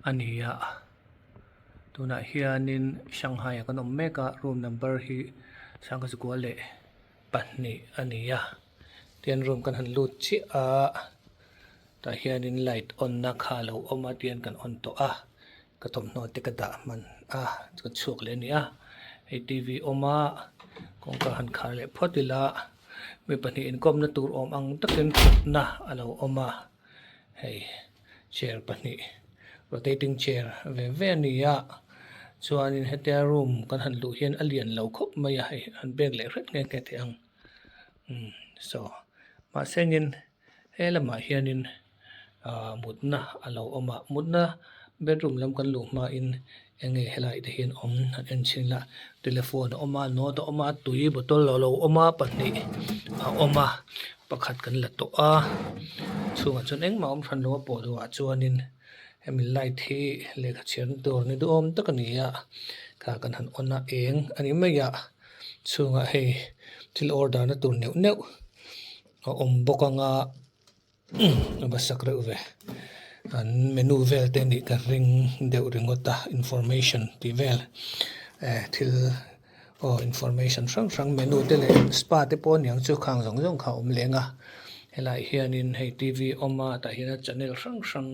A ni a tunah hianin Shanghai ah kan awm mek a room number hi sangha zakua leh pahnih a ni a tian room kan han lut chiah a tah hianin light on na kha a lo awm a tian kan on tawh a ka thawmhnaw te ka dah hman a ka chhuak leh a ni a hei t v awm a kawngka han khar leh phawt ila mi pahnih inkawmna tur awm ang takin thutna a lo awm a hei chair pahnih rotating chair ve ve a ni a chuanin hetia room kan han luh hian a lian lo khawp mai a hei an bag leh hret nghe nghe thei ang umm saw mahse engin he lamah hianin ahh mutna a lo awm a mutna bedroom lam kan luh hmain eng nge helai te hian awm han en chhin ila telephone a awm a note a awm a tui bottle a lo awm a pahnih a awm a pakhat kan la tawh a chhungah chuan engmah a awm hran lo a pawh duhah chuanin hemi light hi lehkha chhiarna tur ni duhawm tak a ni a kha kan han on a eng a ni mai a chhungah hei thil order na tur neuh neuh a awm bawk anga. A va sak reuh ve an menu vel te nih ka ring deuh ringawt a information tih vel eh thil aw information hrang hrang menu te leh spa te pawh aniang chu khang zawng zawng kha a awm leng a helaiah hianin hei t v a awm a tah hian channel hrang hrang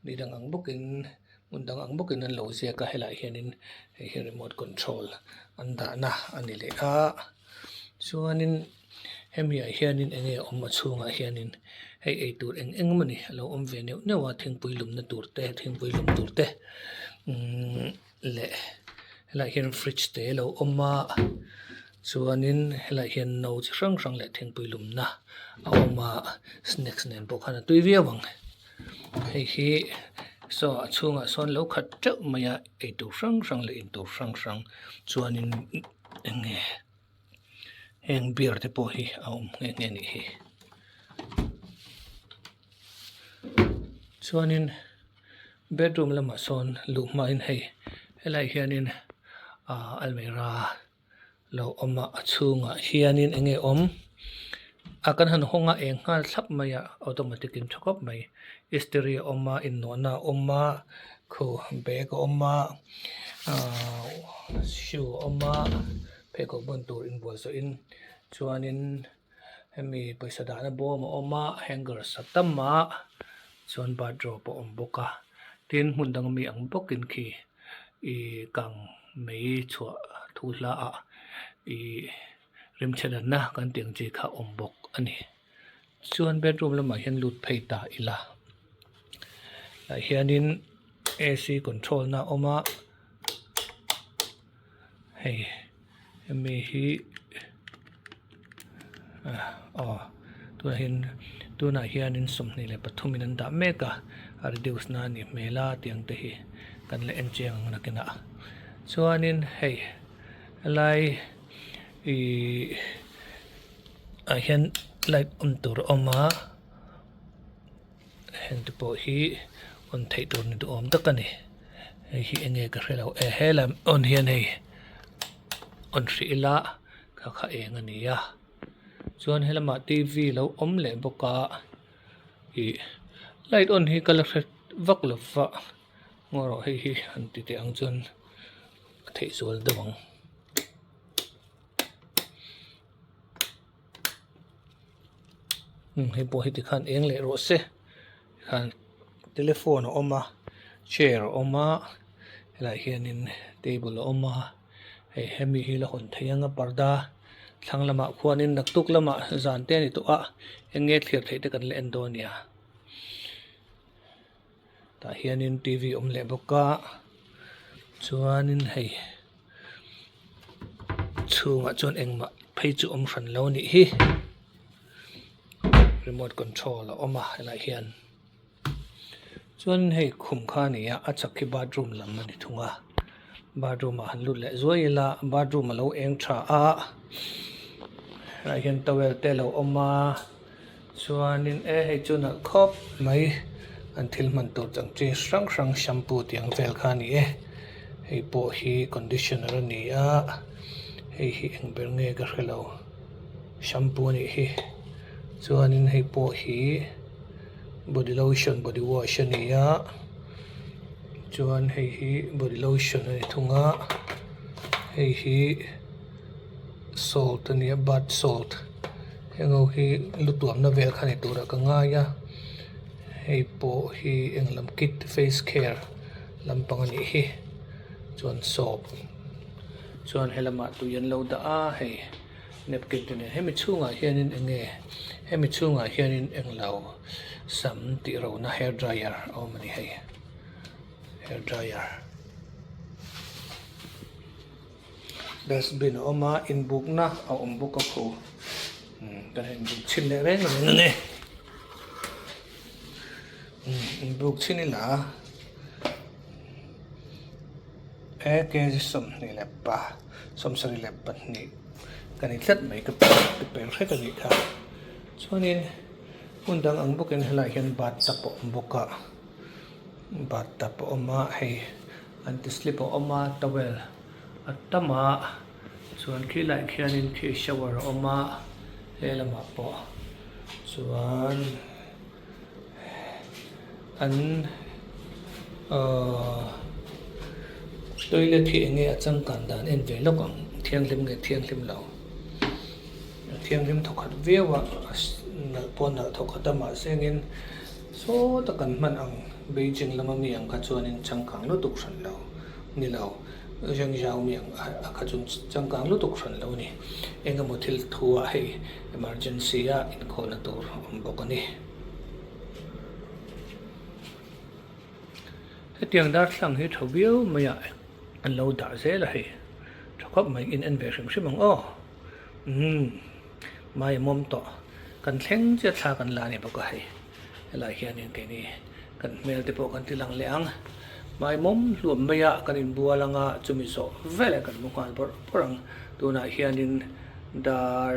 ni dang ang bawkin hmun dang ang bawkin an lo ziak a helaiah hianin hei hi remote control an dahna a ni leh a chuanin. Hemi ah hianin eng nge awm a chhungah hianin hei eitur eng eng emawni a lo awm ve neuh neuh a thingpui lumna tur te thingpui lum tur te umm leh helaiah hian fridge te a lo awm a chuanin helaiah hian no chi hrang hrang leh thingpui lumna a awm a snacks nen pawh khan a tui viau ang hei hi saw a chhungah sawn lo khat teuh mai a eitur hrang hrang leh intur hrang hrang chuanin eng nge. Heng beer te pawh hi a awm nghe nghe anih hi chuanin bedroom lamah sawn luh hmain hei helaiah hianin ah almirah lo awm a a chhungah hianin eng nge awm a kan han hawng a eng nghal thlap mai a automatic in tha khawp mai istiri a awm a inhnawhna a awm a khu bag a awm a ahh shoe a awm a. Pheikhawk bun tur inbual zawhin chuanin hemi pawisa dahna bawm a awm a hanger sa tam a chuan bathrobe a awm bawk a tin hmun dang ami ang bawkin khi ih kang mei chhuah thu hla ah ih rimchhe danna kan tih ang chi kha a awm bawk a ni chuan bedroom lamah hian lut phei ta ila tah hianin A C control na a awm a. Hei hemi hi aw tunah hian tunah hianin 23 in an dah mek a a reduce na a nih hmel a tiang te hi kan la en chiang ang nakinah chuanin hei helai ihh ah hian light on tur a awm a. Heng te pawh hi on theih tur ni duhawm tak a ni hei hi eng nge ka hre lo e he lam on hian hei on hrih ila kha kha eng a ni a chuan helamah t v lo awm leh bawk a ih light on hi ka la hre vak lo va ngaw rawh hei hi han ti teh ang chuan a theih zual deuh ang. Hei pawh heti khan eng leh rawh se tikhan telephone a awm a chair a awm a helaiah hianin table a awm a hei hemi hi la hawn theih anga parda thlang lamah khuanin naktuk lamah zan te a ni tawh a eng nge thlir theih te kan la en dawn a nia tah hianin t v a awm leh bawk a chuanin hei. Chhungah chuan engmah phei chu awm hran lo a nih hi remote control a awm a helaiah hian chuan hei khum kha a ni a a chhak khi bathroom lam a ni thung a bathroom ah han lut leh zuai ila bathroom a lo eng tha a helaiah hian towel te a lo awm a. Chuanin e hei chu nalh khawp mai an thil hman tur chang chi hrang hrang shampoo tih ang vel kha a ni e hei pawh hi conditioner a ni a hei hi eng ber nge ka hre lo shampoo a nih hi chuanin hei pawh hi body lotion body wash a ni a. Chuan hei hi body lotion a ni thung a hei hi salt a ni a bath salt heng ho hi lu tuamna vel kha ni turah ka ngai a hei pawh hi eng lam kit face care lampang a nih hi chuan soap chuan helamah tui an lo dah a hei napkin te nen hemi chhungah hianin eng nge hemi chhungah hianin englo sam tih rona hair dryer a awm a ni hei hair dryer dustbin a awm a inbukna a awm bawk a khaw umm kan han inbuk chhin leh reng reng a ni umm inbuk chhin ila he kg 25 72 ka ni tlat mai ka per hrek a nih kha chuanin hmun dang ang bawkin helaiah hian bathtub a awm bawk a bathtub a awm a hei anti slip a awm a towel a tam a chuan khi laiah khianin khi shower a awm a helamah pawh chuan an ahh toilet hi eng nge a changkan dan en ve lawk ang thianghlim nge thianghlim lo a thianghlim thawkhat viau a nalh pawh a nalh thawkhat a mahse engin sawta kan hman ang Beijing lama mi ang kha chuanin changkang lutuk hran lo ni lo Zhengzhou mi ang a kha chuan changkang lutuk hran lo a ni eng emaw thil thu ah hei emergency a inkhawlna tur a awm bawk a ni. Hetiang darthlang hi tha viau mai a an lo dah zel a hei tha khawp mai in en ve hrim hrim ang aw umm mai a mawm tawh kan thleng chiah thla kan la a ni bawk a hei helaiah hianin keini kan hmel te pawh kan ti lang leh ang mai mawm hluam mai a kan inbual anga chumi zawh veleh kan mu nghal bawrh bawrh ang tunah hianin dar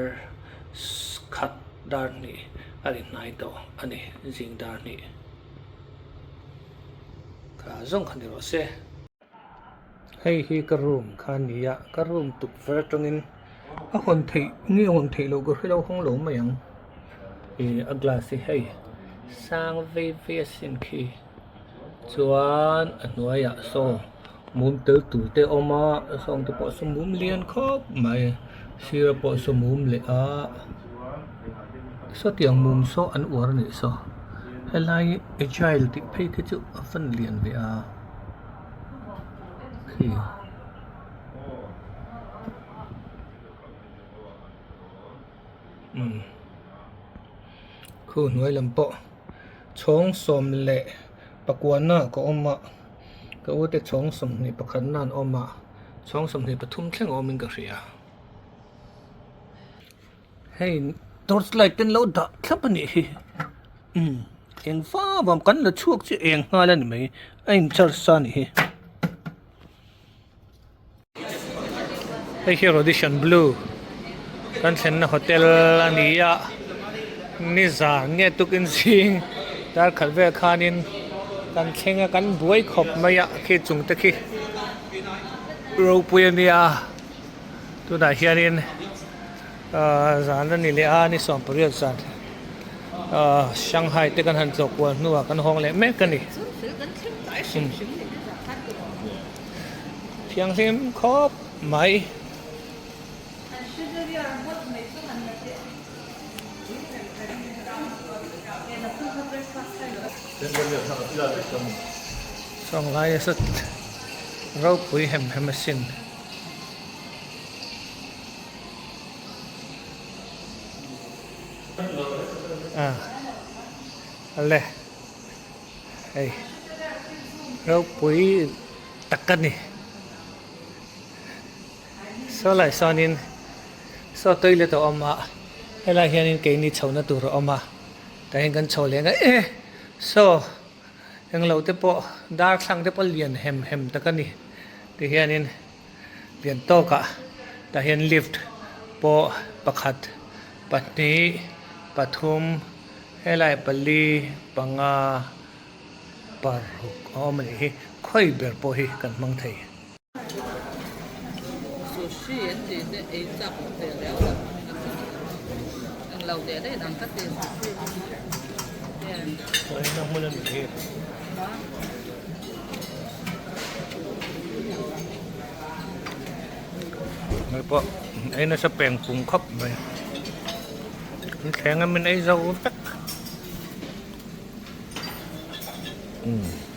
khat dar hnih a ri hnai tawh a ni zing dar hnih. Kha zawng kha ni rawh se. Hei hi ka room kha a ni a ka room tukverh atangin a hawn theih nge hawn theih loh ka hre lo hawng lo mai ang ih a glass hi hei sang vei vei asin khi chuan a hnuaiah saw mum tel tur te a awm a sawng te pawh saw mum lian khawp mai sir pawh saw mum leh a sawtiang mum saw an uar a nih saw helai agile tih phei khi chu a van lian ve a khi. Umm khu hnuai lam pawh chhawng 19 na ka awm a. Ka u te chhawng 21 na an awm a, chhawng 23 thleng a awmin ka hria. Hei torch light te an lo dah thlap a nih hi umm eng vau a kan la chhuak chu eng nghal a ni mai a in charge sa a nih hi. Hei hi Radisson Blu kan thlenna hotel a ni a nizan nge tukin zing dar khat vel khanin kan thleng a kan buai khawp mai a khi chung te khi ropui a nia tunah hianin ahh zan a ni leh a ni 18 zan ahh Shanghai te kan han tlawh kual hnuah kan hawng leh mek a ni. Thianghlim khawp mai. Sawng lai a sat ropui hem hem asin. Ah ale. Hei ropui tak a ni saw lai sawnin saw toilet a awm a helai hianin keini chhohna tur a awm a tah hian kan chho leh ang e saw englo te pawh darthlang te pawh lian hem hem tak a ni tihianin lian tawkah tah hian lift pawh pakhat pahnih pathum. Helai pali panga paruk a awm a nih hi khawi ber pawh hi kan hmang thei. Sushi an tih te ei chak awm ve riau lo englo teh daih dang ka ti sushi Chuan hmun a nih hi. Hei pawh ei nasa peng pung khawp mai. An thleng a min ei zo vek. Umm.